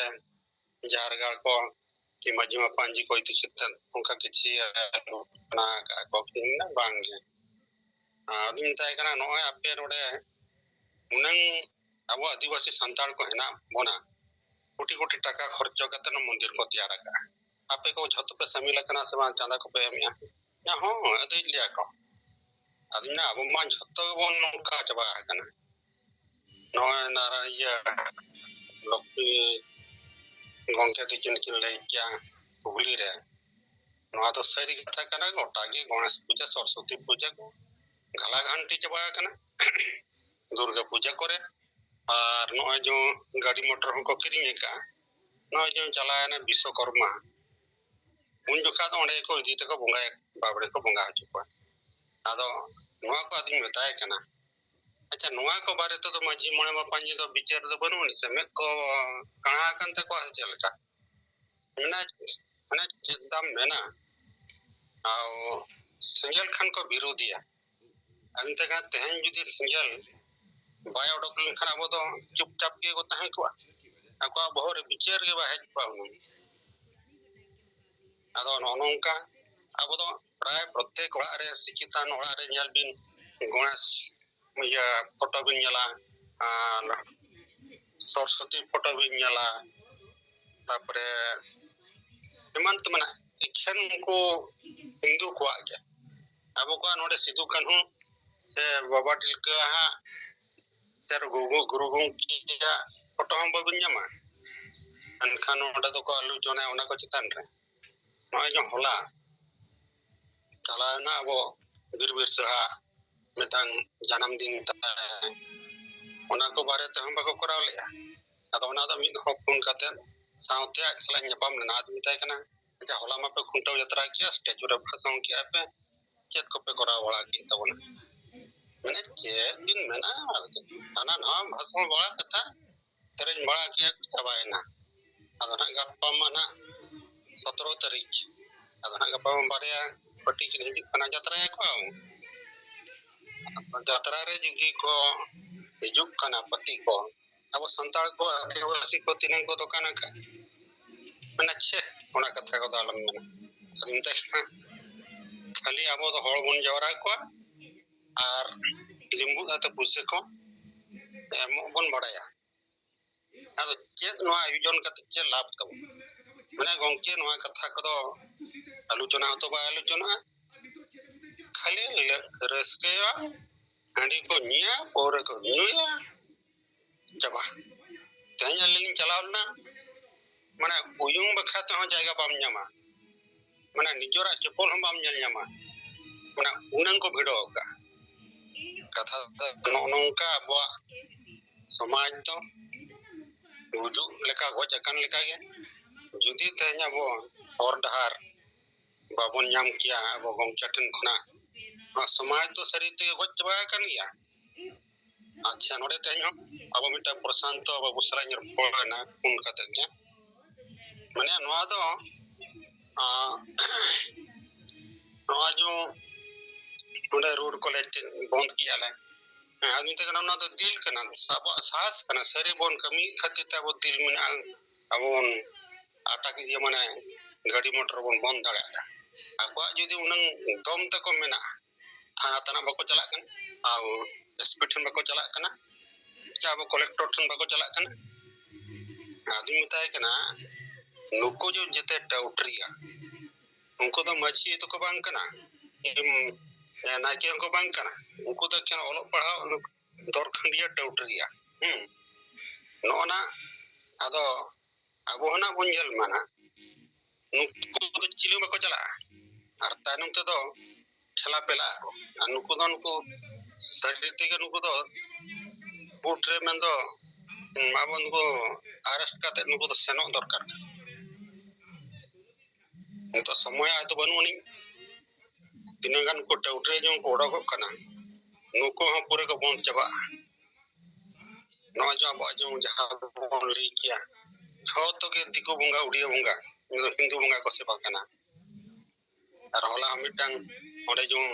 ᱡᱟᱦᱮᱨ ᱜᱟᱲ ᱠᱚ ᱠᱤ ᱢᱟᱹᱡᱷᱤ ᱢᱟᱯᱟᱧᱡᱤ ᱠᱚ ᱤᱫᱤ ᱠᱟᱛᱮᱫ ᱚᱱᱠᱟ ᱠᱤᱪᱷᱤ ᱟᱞᱳᱪᱚᱱᱟ ᱟᱠᱟᱫ ᱠᱚ ᱠᱤᱱᱟ? ᱵᱟᱝ ᱜᱮ᱾ ᱟᱨ ᱤᱧ ᱢᱮᱛᱟᱭ ᱠᱟᱱᱟ, ᱱᱚᱜᱼᱚᱭ ᱟᱯᱮ ᱱᱚᱰᱮ ᱩᱱᱟᱹᱝ ᱟᱵᱚ ᱟᱹᱫᱤᱵᱟᱹᱥᱤ ᱥᱟᱱᱛᱟᱲ ᱠᱚ ᱦᱮᱱᱟᱜ ᱵᱚᱱᱟ, ᱠᱳᱴᱤ ᱠᱳᱴᱤ ᱴᱟᱠᱟ ᱠᱷᱚᱨᱪᱟ ᱦᱚᱪᱚ ᱠᱟᱛᱮ ᱱᱚᱣᱟ ᱢᱚᱱᱫᱤᱨ ᱠᱚ ᱛᱮᱭᱟᱨ ᱟᱠᱟᱫᱼᱟ᱾ ᱟᱯᱮ ᱠᱚ ᱡᱷᱚᱛᱚ ᱯᱮ ᱥᱟᱹᱢᱤᱞ ᱟᱠᱟᱱᱟ ᱥᱮ ᱵᱟᱝ, ᱪᱟᱸᱫᱟ ᱠᱚᱯᱮ ᱮᱢᱮᱜᱼᱟ? ᱦᱚᱸ, ᱟᱹᱫᱟᱹᱭ ᱞᱮᱭᱟ ᱠᱚ᱾ ᱟᱫᱚᱧ ᱢᱮᱱᱟ, ᱟᱵᱚ ᱢᱟ ᱡᱷᱚᱛᱚ ᱜᱮᱵᱚᱱ ᱱᱚᱝᱠᱟ ᱪᱟᱵᱟ ᱟᱠᱟᱱᱟ᱾ ᱱᱚᱜᱼᱚᱭ ᱱᱟᱨᱟ ᱤᱭᱟᱹ ᱞᱚᱠᱠᱷᱤ ᱜᱚᱢᱠᱮ ᱛᱤᱠᱤᱱ ᱠᱤᱱ ᱞᱟᱹᱭ ᱠᱮᱭᱟ ᱦᱩᱜᱽᱞᱤ ᱨᱮ, ᱱᱚᱣᱟ ᱫᱚ ᱥᱟᱹᱨᱤ ᱠᱟᱛᱷᱟ ᱠᱟᱱᱟ᱾ ᱜᱚᱴᱟ ᱜᱮ ᱜᱚᱬᱮᱥ ᱯᱩᱡᱟᱹ, ᱥᱚᱨᱚᱥᱚᱛᱤ ᱯᱩᱡᱟᱹ ᱠᱚ ᱜᱷᱟᱞᱟ ᱜᱷᱟᱱᱴᱤ ᱪᱟᱵᱟ ᱟᱠᱟᱱᱟ᱾ ᱫᱩᱨᱜᱟᱹ ᱯᱩᱡᱟᱹ ᱠᱚᱨᱮ ᱟᱨ ᱱᱚᱜᱼᱚᱭ ᱡᱮ ᱜᱟᱹᱰᱤ ᱢᱚᱴᱚᱨ ᱦᱚᱸᱠᱚ ᱠᱤᱨᱤᱧ ᱟᱠᱟᱫᱼᱟ, ᱱᱚᱜᱼᱚᱭ ᱡᱮ ᱪᱟᱞᱟᱣᱮᱱᱟ ᱵᱤᱥᱥᱚᱠᱚᱨᱢᱟ, ᱩᱱ ᱡᱚᱠᱷᱟ ᱫᱚ ᱚᱸᱰᱮ ᱜᱮᱠᱚ ᱤᱫᱤ ᱛᱮᱠᱚ ᱵᱚᱸᱜᱟᱭᱟ, ᱵᱟᱵᱲᱮ ᱠᱚ ᱵᱚᱸᱜᱟ ᱦᱚᱪᱚ ᱠᱚᱣᱟ᱾ ᱟᱫᱚ ᱱᱚᱣᱟ ᱠᱚ ᱟᱫᱚᱧ ᱢᱮᱛᱟᱭ ᱠᱟᱱᱟ, ᱟᱪᱪᱷᱟ, ᱱᱚᱣᱟ ᱠᱚ ᱵᱟᱨᱮ ᱛᱮᱫᱚ ᱢᱟᱹᱡᱷᱤ ᱢᱚᱬᱮ ᱢᱟᱯᱟᱧ ᱫᱚ ᱵᱤᱪᱟᱹᱨ ᱫᱚ ᱵᱟᱹᱱᱩᱜ ᱟᱹᱱᱤᱡ ᱥᱮ? ᱢᱮᱫ ᱠᱚ ᱠᱟᱬᱟ ᱟᱠᱟᱱ ᱛᱟᱠᱚᱣᱟ ᱥᱮ ᱪᱮᱫ ᱞᱮᱠᱟ? ᱢᱮᱱᱟ, ᱢᱟᱱᱮ ᱪᱮᱫ ᱫᱟᱢ ᱢᱮᱱᱟ? ᱟᱨ ᱥᱮᱸᱜᱮᱞ ᱠᱷᱟᱱ ᱠᱚ ᱵᱤᱨᱳᱫᱤᱭᱟ᱾ ᱮᱱᱛᱮ ᱠᱷᱟᱱ ᱛᱮᱦᱮᱧ ᱡᱩᱫᱤ ᱥᱮᱸᱜᱮᱞ ᱵᱟᱭ ᱚᱰᱚᱠ ᱞᱮᱱᱠᱷᱟᱱ ᱟᱵᱚ ᱫᱚ ᱪᱩᱯᱪᱟᱯ ᱜᱮᱵᱚ ᱛᱟᱦᱮᱸ ᱠᱚᱜᱼᱟ᱾ ᱟᱠᱚᱣᱟᱜ ᱵᱚᱦᱚᱜ ᱨᱮ ᱵᱤᱪᱟᱹᱨ ᱜᱮ ᱵᱟᱭ ᱦᱮᱡ ᱠᱚᱜᱼᱟ ᱦᱩᱱᱟᱹᱝ᱾ ᱟᱫᱚ ᱱᱚᱜᱼᱚ ᱱᱚᱝᱠᱟ ᱟᱵᱚ ᱫᱚ ᱯᱨᱟᱭ ᱯᱨᱚᱛᱮᱠ ᱚᱲᱟᱜ ᱨᱮ, ᱥᱤᱠᱠᱷᱤᱛᱟᱱ ᱚᱲᱟᱜ ᱨᱮ ᱧᱮᱞ ᱵᱤᱱ, ᱜᱚᱬᱮᱥ ᱤᱭᱟᱹ ᱯᱷᱳᱴᱳ ᱵᱤᱱ ᱧᱮᱞᱟ, ᱟᱨ ᱥᱚᱨᱚᱥᱚᱛᱤ ᱯᱷᱳᱴᱳ ᱵᱤᱱ ᱧᱮᱞᱟ, ᱛᱟᱯᱚᱨᱮ ᱮᱢᱟᱱ ᱛᱮᱢᱟᱱᱟᱜ ᱮᱠᱷᱮᱱ ᱩᱱᱠᱩ ᱦᱤᱱᱫᱩ ᱠᱚᱣᱟᱜ ᱜᱮ᱾ ᱟᱵᱚ ᱠᱚᱣᱟᱜ ᱱᱚᱰᱮ ᱥᱤᱫᱩ ᱠᱟᱹᱱᱦᱩ ᱥᱮ ᱵᱟᱵᱟ ᱛᱤᱞᱠᱟᱹ ᱦᱟᱸᱜ ᱥᱮ ᱜᱩᱨᱩ, ᱜᱩᱨᱩ ᱜᱚᱢᱠᱮᱭᱟᱜ ᱯᱷᱳᱴᱳ ᱦᱚᱸ ᱵᱟᱵᱤᱱ ᱧᱟᱢᱟ᱾ ᱮᱱᱠᱷᱟᱱ ᱱᱚᱰᱮ ᱫᱚᱠᱚ ᱟᱞᱳᱪᱚᱱᱟᱭᱟ ᱚᱱᱟ ᱠᱚ ᱪᱮᱛᱟᱱ ᱨᱮ᱾ ᱱᱚᱜᱼᱚᱭ ᱡᱮ ᱦᱚᱞᱟ ᱪᱟᱞᱟᱣᱮᱱᱟ ᱟᱵᱚ ᱵᱤᱨ ᱵᱤᱨᱥᱟᱹᱦᱟᱜ ᱢᱤᱫᱴᱟᱝ ᱡᱟᱱᱟᱢ ᱫᱤᱱ ᱛᱟᱭ, ᱚᱱᱟ ᱠᱚ ᱵᱟᱨᱮ ᱛᱮᱦᱚᱸ ᱵᱟᱠᱚ ᱠᱚᱨᱟᱣ ᱞᱮᱜᱼᱟ᱾ ᱟᱫᱚ ᱚᱱᱟ ᱫᱚ ᱢᱤᱫ ᱦᱚᱲ ᱯᱷᱳᱱ ᱠᱟᱛᱮ ᱥᱟᱶᱛᱮ ᱟᱡ ᱥᱟᱞᱟᱜ ᱧᱟᱯᱟᱢ ᱞᱮᱱᱟ᱾ ᱟᱫᱚ ᱢᱮᱛᱟᱭ ᱠᱟᱱᱟ, "ᱟᱪᱪᱷᱟ, ᱦᱚᱞᱟ ᱢᱟᱯᱮ ᱠᱷᱩᱱᱴᱟᱹᱣ ᱡᱟᱛᱨᱟ ᱠᱮᱜᱼᱟ, ᱥᱴᱮᱡᱩ ᱨᱮ ᱵᱷᱟᱥᱚᱱ ᱠᱮᱜᱼᱟ ᱯᱮ, ᱪᱮᱫ ᱠᱚᱯᱮ ᱠᱚᱨᱟᱣ ᱵᱟᱲᱟ ᱠᱮᱫ ᱛᱟᱵᱚᱱᱟ?" ᱢᱮᱱᱮ, "ᱪᱮᱫ ᱵᱤᱱ ᱢᱮᱱᱟ, ᱦᱟᱱᱟ ᱱᱟᱣᱟ ᱵᱷᱟᱥᱚᱱ ᱵᱟᱲᱟ ᱠᱟᱛᱷᱟ ᱥᱮᱨᱮᱧ ᱵᱟᱲᱟ ᱠᱮᱜᱼᱟ ᱠᱚ, ᱪᱟᱵᱟᱭᱮᱱᱟ᱾ ᱟᱫᱚ ᱱᱟᱦᱟᱜ ᱜᱟᱯᱟ ᱢᱟ ᱱᱟᱦᱟᱜ ᱥᱚᱛᱨᱚ ᱛᱟᱹᱨᱤᱠᱷ, ᱟᱫᱚ ᱱᱟᱦᱟᱜ ᱜᱟᱯᱟ ᱢᱟ ᱵᱟᱨᱭᱟ ᱯᱟᱹᱴᱤ ᱠᱤᱱ ᱦᱤᱡᱩᱜ ᱠᱟᱱᱟ, ᱡᱟᱛᱨᱟᱭᱟᱠᱚ᱾ ᱡᱟᱛᱨᱟ ᱨᱮ ᱡᱩᱫᱤ ᱠᱚ ᱦᱤᱡᱩᱜ ᱠᱟᱱᱟ ᱯᱟᱹᱴᱤ ᱠᱚ, ᱟᱵᱚ ᱥᱟᱱᱛᱟᱲ ᱠᱚ, ᱟᱹᱫᱤᱵᱟᱹᱥᱤ ᱠᱚ ᱛᱤᱱᱟᱹᱝ ᱠᱚ ᱫᱚᱠᱟᱱ ᱟᱠᱟᱫ?" ᱢᱮᱱᱟ, "ᱪᱮᱫ ᱚᱱᱟ ᱠᱟᱛᱷᱟ ᱠᱚᱫᱚ ᱟᱞᱚᱢ ᱢᱮᱱᱟ᱾ ᱟᱫᱚ ᱢᱮᱛᱟᱭ ᱠᱟᱱᱟ, ᱠᱷᱟᱹᱞᱤ ᱟᱵᱚ ᱫᱚ ᱦᱚᱲ ᱵᱚᱱ ᱡᱟᱣᱨᱟ ᱠᱚᱣᱟ ᱟᱨ ᱞᱤᱢᱵᱩ ᱟᱛᱮ ᱯᱩᱭᱥᱟᱹ ᱠᱚ ᱮᱢᱚᱜ ᱵᱚᱱ ᱵᱟᱲᱟᱭᱟ᱾ ᱟᱫᱚ ᱪᱮᱫ ᱱᱚᱣᱟ ᱟᱭᱳᱡᱚᱱ ᱠᱟᱛᱮ ᱪᱮᱫ ᱞᱟᱵᱷ ᱛᱟᱵᱚᱱ? ᱢᱟᱱᱮ ᱜᱚᱝᱠᱮ ᱱᱚᱣᱟ ᱠᱟᱛᱷᱟ ᱠᱚᱫᱚ ᱟᱞᱳᱪᱚᱱᱟ ᱦᱚᱸᱛᱚ ᱵᱟᱭ ᱟᱞᱳᱪᱚᱱᱟᱜᱼᱟ, ᱠᱷᱟᱹᱞᱤ ᱞᱟᱹ-, ᱨᱟᱹᱥᱠᱟᱹᱭᱟ, ᱦᱟᱺᱰᱤ ᱠᱚ ᱧᱩᱭᱟ, ᱯᱟᱹᱣᱨᱟᱹ ᱠᱚ ᱧᱩᱭᱟ, ᱪᱟᱵᱟ᱾ ᱛᱮᱦᱮᱧ ᱟᱹᱞᱤᱧ ᱞᱤᱧ ᱪᱟᱞᱟᱣ ᱞᱮᱱᱟ, ᱢᱟᱱᱮ ᱩᱭᱩᱝ ᱵᱟᱠᱷᱨᱟ ᱛᱮᱦᱚᱸ ᱡᱟᱭᱜᱟ ᱵᱟᱢ ᱧᱟᱢᱟ, ᱢᱟᱱᱮ ᱱᱤᱡᱚᱨᱟᱜ ᱪᱚᱯᱚᱞ ᱦᱚᱸ ᱵᱟᱢ ᱧᱮᱞ ᱧᱟᱢᱟ, ᱢᱟᱱᱮ ᱩᱱᱟᱹᱝ ᱠᱚ ᱵᱷᱤᱲᱚᱜ ᱟᱠᱟᱫᱼᱟ᱾ ᱠᱟᱛᱷᱟ ᱫᱚ ᱱᱚᱜᱼᱚ ᱱᱚᱝᱠᱟ ᱟᱵᱚᱣᱟᱜ ᱥᱚᱢᱟᱡᱽ ᱫᱚ ᱜᱩᱡᱩᱜ ᱞᱮᱠᱟ, ᱜᱚᱡ ᱟᱠᱟᱱ ᱞᱮᱠᱟᱜᱮ᱾ ᱡᱩᱫᱤ ᱛᱮᱦᱮᱧ ᱟᱵᱚ ᱦᱚᱨ ᱰᱟᱦᱟᱨ ᱵᱟᱵᱚᱱ ᱧᱟᱢ ᱠᱮᱭᱟ ᱟᱵᱚ ᱜᱚᱢᱠᱮ ᱴᱷᱮᱱ ᱠᱷᱚᱱᱟᱜ, ᱱᱚᱣᱟ ᱥᱚᱢᱟᱡᱽ ᱫᱚ ᱥᱟᱹᱨᱤ ᱛᱮᱜᱮ ᱜᱚᱡ ᱪᱟᱵᱟ ᱟᱠᱟᱱ ᱜᱮᱭᱟ᱾ ᱟᱪᱪᱷᱟ, ᱱᱚᱰᱮ ᱛᱮᱦᱮᱧ ᱦᱚᱸ ᱟᱵᱚ ᱢᱤᱫᱴᱟᱝ ᱯᱨᱚᱥᱟᱱᱛᱚ ᱵᱟᱹᱵᱩ ᱥᱟᱞᱟᱜ ᱤᱧ ᱨᱚᱯᱚᱲ ᱮᱱᱟ ᱯᱷᱳᱱ ᱠᱟᱛᱮ ᱜᱮ᱾ ᱢᱟᱱᱮ ᱱᱚᱣᱟ ᱫᱚ, ᱟᱸ, ᱱᱚᱣᱟ ᱡᱮ ᱱᱚᱰᱮ ᱨᱳᱰ ᱠᱚᱞᱮᱡᱽ ᱵᱚᱱᱫ ᱠᱮᱜᱼᱟ ᱞᱮ, ᱦᱮᱸ, ᱟᱫᱚ ᱢᱮᱛᱟᱜ ᱠᱟᱱᱟ ᱱᱚᱣᱟ ᱫᱚ ᱫᱤᱞ ᱠᱟᱱᱟ, ᱟᱵᱚᱣᱟᱜ ᱥᱟᱦᱟᱥ ᱠᱟᱱᱟ, ᱥᱟᱹᱨᱤ ᱵᱚᱱ ᱠᱟᱹᱢᱤ ᱠᱷᱟᱹᱛᱤᱨ ᱛᱮ ᱟᱵᱚ ᱫᱤᱞ ᱢᱮᱱᱟᱜᱼᱟ, ᱟᱵᱚ ᱵᱚᱱ ᱟᱴᱟᱠ ᱤᱭᱟᱹ ᱢᱟᱱᱮ ᱜᱟᱹᱰᱤ ᱢᱚᱴᱚᱨ ᱵᱚᱱ ᱵᱚᱱᱫ ᱫᱟᱲᱮᱭᱟᱜᱼᱟ᱾ ᱟᱠᱚᱣᱟᱜ ᱡᱩᱫᱤ ᱩᱱᱟᱹᱝ ᱫᱚᱢ ᱛᱟᱠᱚ ᱢᱮᱱᱟᱜᱼᱟ, ᱛᱷᱟᱱᱟ ᱛᱟᱱᱟ ᱵᱟᱠᱚ ᱪᱟᱞᱟᱜ ᱠᱟᱱᱟ, ᱟᱨ ᱮᱥ ᱯᱤ ᱴᱷᱮᱱ ᱵᱟᱠᱚ ᱪᱟᱞᱟᱜ ᱠᱟᱱᱟ, ᱪᱮ ᱟᱵᱚ ᱠᱚᱞᱮᱠᱴᱚᱨ ᱴᱷᱮᱱ ᱵᱟᱠᱚ ᱪᱟᱞᱟᱜ ᱠᱟᱱᱟ᱾ ᱟᱫᱚᱧ ᱢᱮᱛᱟᱭ ᱠᱟᱱᱟ, ᱱᱩᱠᱩ ᱡᱮ ᱡᱮᱛᱮ ᱴᱟᱹᱣᱴᱨᱤᱭᱟ, ᱩᱱᱠᱩ ᱫᱚ ᱢᱟᱹᱡᱷᱤ ᱫᱚᱠᱚ ᱵᱟᱝ ᱠᱟᱱᱟ, ᱮᱢ, ᱱᱟᱭᱠᱮ ᱦᱚᱸᱠᱚ ᱵᱟᱝ ᱠᱟᱱᱟ, ᱩᱱᱠᱩ ᱫᱚ ᱮᱠᱮᱱ ᱚᱞᱚᱜ ᱯᱟᱲᱦᱟᱣ ᱫᱚᱨᱠᱷᱟᱹᱰᱤᱭᱟᱹ ᱴᱟᱹᱣᱴᱨᱤᱭᱟ᱾ ᱦᱩᱸ, ᱱᱚᱜᱼᱚ ᱱᱟ ᱟᱫᱚ ᱟᱵᱚ ᱦᱚᱸ ᱱᱟᱜ ᱵᱚᱱ ᱧᱮᱞ ᱢᱟ ᱱᱟᱜ, ᱱᱩᱠᱩ ᱫᱚ ᱪᱤᱞᱤ ᱦᱚᱸ ᱵᱟᱠᱚ ᱪᱟᱞᱟᱜᱼᱟ, ᱟᱨ ᱛᱟᱭᱱᱚᱢ ᱛᱮᱫᱚ ᱴᱷᱮᱞᱟ ᱯᱮᱞᱟᱜ ᱟᱠᱚ᱾ ᱟᱨ ᱱᱩᱠᱩ ᱫᱚ ᱱᱩᱠᱩ ᱥᱟᱹᱨᱤ ᱛᱮᱜᱮ ᱱᱩᱠᱩ ᱫᱚ ᱵᱩᱴ ᱨᱮ ᱢᱮᱱᱫᱚ, ᱦᱩᱸ, ᱟᱵᱚ ᱱᱩᱠᱩ ᱟᱨᱮᱥᱴ ᱠᱟᱛᱮ ᱱᱩᱠᱩ ᱫᱚ ᱥᱮᱱᱚᱜ ᱫᱚᱨᱠᱟᱨ ᱠᱟᱱᱟ᱾ ᱱᱤᱛᱚᱜ ᱥᱚᱢᱚᱭ ᱟᱫᱚ ᱵᱟᱹᱱᱩᱜ ᱟᱹᱱᱤᱡ᱾ ᱛᱤᱱᱟᱹᱜ ᱜᱟᱱ ᱠᱚ ᱴᱟᱹᱣᱴᱨᱤ ᱡᱚᱝ ᱠᱚ ᱚᱰᱚᱠᱚᱜ ᱠᱟᱱᱟ, ᱱᱩᱠᱩ ᱦᱚᱸ ᱯᱩᱨᱟᱹ ᱠᱚ ᱵᱚᱱᱫ ᱪᱟᱵᱟᱜᱼᱟ᱾ ᱱᱚᱜᱼᱚᱭ ᱡᱮ ᱟᱵᱚᱣᱟᱜ ᱡᱮᱢᱚᱱ ᱡᱟᱦᱟᱸ ᱵᱚᱱ ᱞᱟᱹᱭ ᱠᱮᱭᱟ, ᱡᱷᱚᱛᱚ ᱜᱮ ᱫᱤᱠᱩ ᱵᱚᱸᱜᱟ, ᱩᱰᱤᱭᱟᱹ ᱵᱚᱸᱜᱟ, ᱩᱱᱤ ᱫᱚ ᱦᱤᱱᱫᱩ ᱵᱚᱸᱜᱟ ᱠᱚ ᱥᱮᱵᱟ ᱠᱟᱱᱟ᱾ ᱟᱨ ᱦᱚᱞᱟ ᱦᱚᱸ ᱢᱤᱫᱴᱟᱝ ᱚᱸᱰᱮ ᱡᱮᱢᱚᱱ,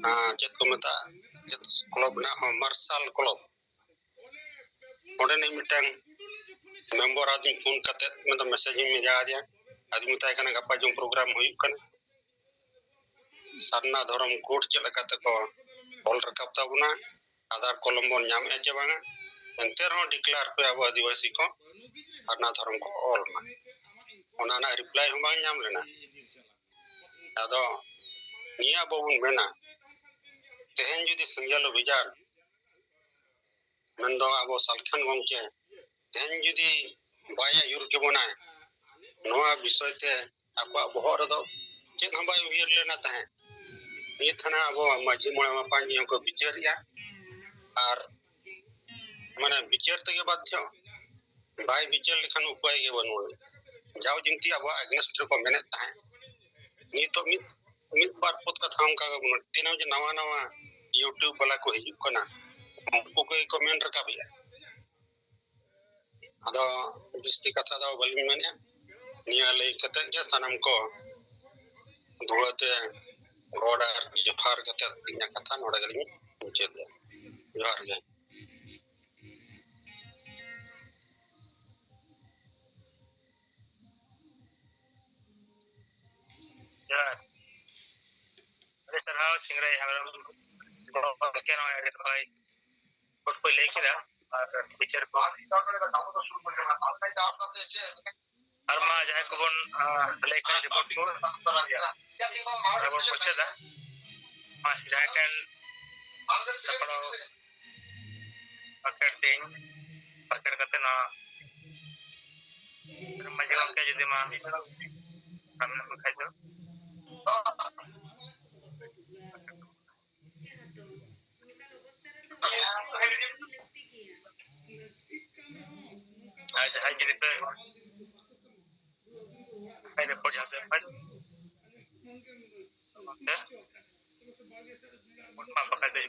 ᱟᱸ, ᱪᱮᱫ ᱠᱚ ᱢᱮᱛᱟᱜᱼᱟ, ᱪᱮᱫ ᱠᱞᱚᱵ ᱢᱮᱱᱟᱜᱼᱟ, ᱦᱚᱸ, ᱢᱟᱨᱥᱟᱞ ᱠᱞᱚᱵ, ᱚᱸᱰᱮᱱᱤᱡ ᱢᱤᱫᱴᱟᱝ ᱢᱮᱢᱵᱚᱨ ᱟᱫᱚᱧ ᱯᱷᱳᱱ ᱠᱟᱛᱮᱫ ᱢᱮᱱᱫᱚ ᱢᱮᱥᱮᱡᱽ ᱤᱧ ᱵᱷᱮᱡᱟ ᱟᱫᱮᱭᱟ᱾ ᱟᱫᱚᱧ ᱢᱮᱛᱟᱭ ᱠᱟᱱᱟ, ᱜᱟᱯᱟ ᱡᱮᱢᱚᱱ ᱯᱨᱳᱜᱨᱟᱢ ᱦᱩᱭᱩᱜ ᱠᱟᱱᱟ, ᱥᱟᱨᱱᱟ ᱫᱷᱚᱨᱚᱢ ᱠᱳᱰ ᱪᱮᱫ ᱞᱮᱠᱟ ᱛᱮᱠᱚ ᱚᱞ ᱨᱟᱠᱟᱵ ᱛᱟᱵᱚᱱᱟ, ᱟᱫᱷᱟᱨ ᱠᱚᱞᱚᱢ ᱵᱚᱱ ᱧᱟᱢᱮᱫᱼᱟ ᱪᱮ ᱵᱟᱝᱟ? ᱮᱱᱛᱮ ᱨᱮᱦᱚᱸ ᱰᱤᱠᱞᱮᱭᱟᱨ ᱯᱮ ᱟᱵᱚ ᱟᱹᱫᱤᱵᱟᱹᱥᱤ ᱠᱚ ᱥᱟᱨᱱᱟ ᱫᱷᱚᱨᱚᱢ ᱠᱚ ᱚᱞ ᱢᱟ᱾ ᱚᱱᱟ ᱨᱮᱱᱟᱜ ᱨᱤᱯᱞᱟᱭ ᱦᱚᱸ ᱵᱟᱝ ᱧᱟᱢ ᱞᱮᱱᱟ᱾ ᱟᱫᱚ ᱱᱤᱭᱟᱹ ᱟᱵᱚ ᱵᱚᱱ ᱢᱮᱱᱟ, ᱛᱮᱦᱮᱧ ᱡᱩᱫᱤ ᱥᱮᱸᱜᱮᱞ ᱚᱵᱷᱤᱡᱟᱱ ᱢᱮᱱᱫᱚ ᱟᱵᱚ ᱥᱟᱞᱠᱷᱟᱱ ᱜᱚᱢᱠᱮ ᱛᱮᱦᱮᱧ ᱡᱩᱫᱤ ᱵᱟᱭ ᱟᱹᱭᱩᱨ ᱠᱮᱵᱚᱱᱟᱭ, ᱱᱚᱣᱟ ᱵᱤᱥᱚᱭ ᱛᱮ ᱟᱠᱚᱣᱟᱜ ᱵᱚᱦᱚᱜ ᱨᱮᱫᱚ ᱪᱮᱫ ᱦᱚᱸ ᱵᱟᱭ ᱩᱭᱦᱟᱹᱨ ᱞᱮᱱᱟ ᱛᱟᱦᱮᱸᱫ᱾ ᱱᱤᱛ ᱦᱟᱱᱟ ᱟᱵᱚ ᱢᱟᱹᱡᱷᱤ ᱢᱚᱬᱮ ᱢᱟᱯᱟᱧ ᱦᱚᱸᱠᱚ ᱵᱤᱪᱟᱹᱨᱮᱜᱼᱟ ᱟᱨ ᱢᱟᱱᱮ ᱵᱤᱪᱟᱹᱨ ᱛᱮᱜᱮ ᱵᱟᱫᱽᱫᱷᱚ᱾ ᱵᱟᱭ ᱵᱤᱪᱟᱹᱨ ᱞᱮᱠᱷᱟᱱ ᱩᱯᱟᱹᱭ ᱜᱮ ᱵᱟᱹᱱᱩᱜᱼᱟ᱾ ᱡᱟᱣ ᱡᱤᱱᱛᱤ ᱟᱵᱚᱣᱟᱜ against ᱨᱮᱠᱚ ᱢᱮᱱᱮᱫ ᱛᱟᱦᱮᱸᱫ, ᱱᱤᱛᱚᱜ ᱢᱤᱫ ᱢᱤᱫ ᱵᱟᱨ ᱯᱚᱫ ᱠᱟᱛᱷᱟ ᱚᱱᱠᱟ ᱜᱮ ᱵᱟᱹᱱᱩᱜᱼᱟ᱾ ᱛᱤᱱᱟᱹᱜ ᱡᱮ ᱱᱟᱣᱟ ᱱᱟᱣᱟ YouTube ᱵᱟᱞᱟ ᱠᱚ ᱦᱤᱡᱩᱜ ᱠᱟᱱᱟ, ᱩᱱᱠᱩ ᱠᱚᱜᱮ ᱠᱚ ᱢᱮᱱ ᱨᱟᱠᱟᱵᱮᱜᱼᱟ᱾ ᱟᱫᱚ ᱵᱤᱥᱛᱤ ᱠᱟᱛᱷᱟ ᱫᱚ ᱵᱟᱹᱞᱤᱧ ᱢᱮᱱᱮᱫᱼᱟ, ᱱᱤᱭᱟᱹ ᱞᱟᱹᱭ ᱠᱟᱛᱮ ᱜᱮ ᱥᱟᱱᱟᱢ ᱠᱚ ᱫᱷᱩᱲᱟᱹ ᱛᱮ ᱜᱚᱰ ᱟᱨ ᱡᱚᱯᱷᱟᱨ ᱠᱟᱛᱮ ᱤᱧᱟᱹᱜ ᱠᱟᱛᱷᱟ ᱱᱚᱰᱮ ᱜᱮᱞᱤᱧ ᱢᱩᱪᱟᱹᱫᱮᱜᱼᱟ᱾ ᱡᱚᱦᱟᱨ ᱜᱮ᱾ ᱡᱚᱦᱟᱨ᱾ ᱟᱹᱰᱤ ᱥᱟᱨᱦᱟᱣ ᱥᱤᱝᱨᱟᱹᱭ ᱦᱮᱢᱵᱨᱚᱢ ᱜᱚᱢᱠᱮ, ᱱᱚᱣᱟ ᱟᱹᱰᱤ ᱱᱟᱯᱟᱭ ᱠᱚ ᱞᱟᱹᱭ ᱠᱮᱫᱟ ᱟᱨ ᱵᱤᱪᱟᱹᱨ ᱠᱚ᱾ ᱟᱨ ᱢᱟ ᱡᱟᱦᱟᱸᱭ ᱠᱚᱵᱚᱱ, ᱟᱸ, ᱞᱟᱹᱭ ᱠᱟᱜ ᱨᱤᱯᱳᱨᱴ ᱠᱚ ᱟᱨ ᱵᱚᱱ ᱢᱩᱪᱟᱹᱫᱟ᱾ ᱢᱟ ᱡᱟᱦᱟᱸᱭ ᱴᱷᱮᱱ ᱥᱟᱯᱲᱟᱣ ᱯᱟᱠᱮᱲ ᱛᱤᱧ ᱯᱟᱠᱮᱲ ᱠᱟᱛᱮ ᱱᱚᱣᱟ ᱢᱟᱹᱡᱷᱤ ᱜᱚᱢᱠᱮ ᱡᱩᱫᱤ ᱢᱟ ᱥᱟᱢᱱᱟ ᱠᱚ ᱠᱷᱟᱡ ᱫᱚ᱾ ᱟᱨ ᱡᱟᱦᱟᱸᱭ ᱡᱩᱫᱤ ᱯᱮ ᱯᱮ ᱨᱮᱯᱳᱨᱴ ᱡᱟᱦᱟᱸ ᱥᱮᱫ ᱠᱷᱚᱱ ᱚᱱᱛᱮ ᱵᱟᱝ ᱵᱟᱠᱷᱟᱡ ᱫᱚ